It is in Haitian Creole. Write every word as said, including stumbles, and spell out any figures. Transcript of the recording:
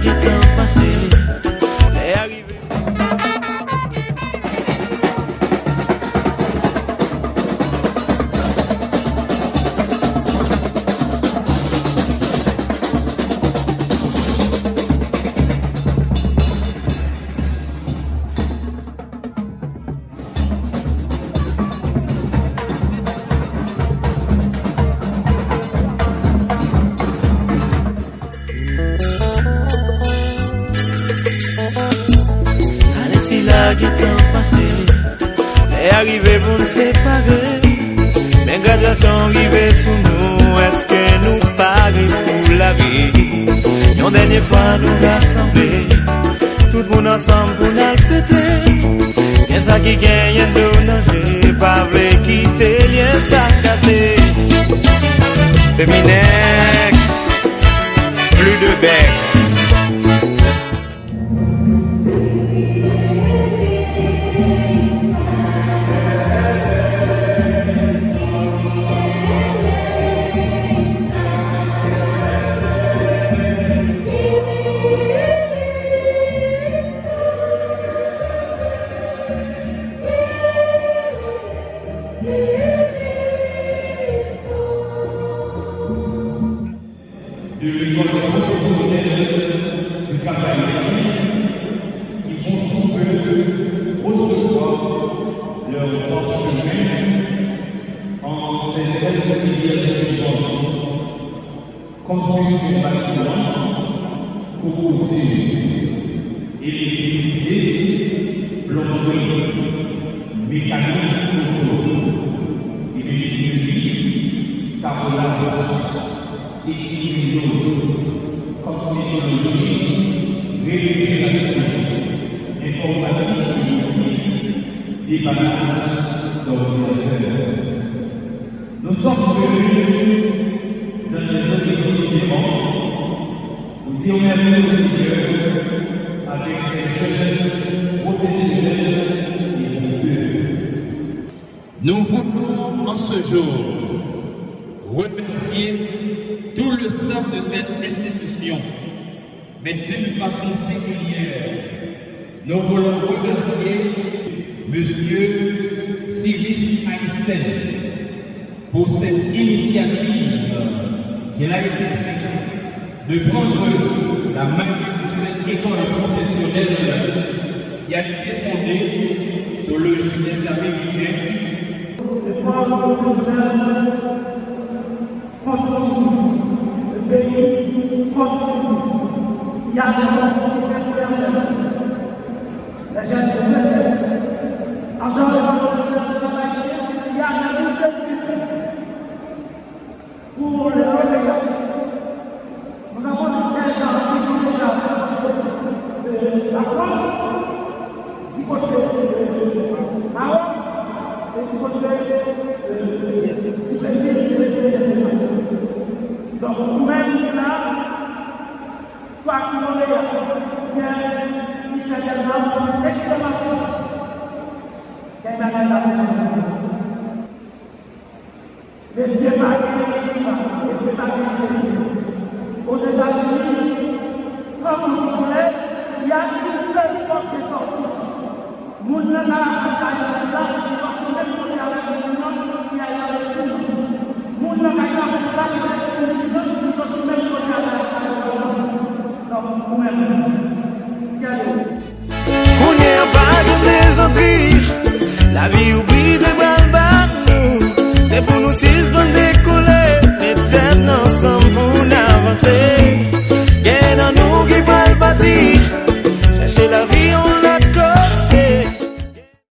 Gentan pase, lè a rive. Ane sila gentan pase, lè a rive pou n separe. Men gradyasyon rive sou nou, èske nou pare pou lavi? Yon dènye fwa nou rasanble, tout moun ansanm pou n al fete. Gen sa ki genyen dlo nan je, pa vle kite lyen sa kase. Feminex, plus de Bex. De lekòl pwofesyonèl du Cap-Haïtien qui vont sous peu recevoir leur parchemin en cette belle civilière saison. Construction bâtiment, cocotier, électricité, plomberie, mécanique auto, menuiserie, carrelage, technique Windows, cosmétologie, réfrigération, informatique et boutique, dépannage d'ordinateurs. Nous sommes venus dans des horizons différents pour dire merci au Seigneur avec ces jeunes professionnels et pour eux. Nous voulons en ce jour remercier tout le staff de cette institution. Mais d'une façon singulière, nous voulons remercier Monsieur Silis Aïsten pour cette initiative qu'il a été pris de prendre la main de cette école professionnelle qui a été fondée sur le Genèse américain. École professionnelle Kont Sizi, le pays Kont Sizi. Il y a des opportunités pour les jeunes. Les jeunes de deux sexes. En dehors de l'opportunité de travail, il y a des bourses d'études pour les lauréats. Nous avons déjà reçu déjà de la France, du côté de Maroc et du côté de, du Brésil et de Venezuela. Donc, nou menm, nou la, swa ki loreya, oubyen ki fè de nòt ekselan, gen bagay la pou nou. Metye pa gen, metye pa gen. Aux États-Unis, comme on dit, il y a une seule porte de sortie. Moun nan ka al kay sila, li soti menm kote avèk moun nan ki al nan medsin nan. Moun nan kay nan kay la, li al nan kizin nan, li soti menm kote avèk moun nan. Donk, ou menm, fyè de ou. Kounye a pa gen plezantri, lavi ou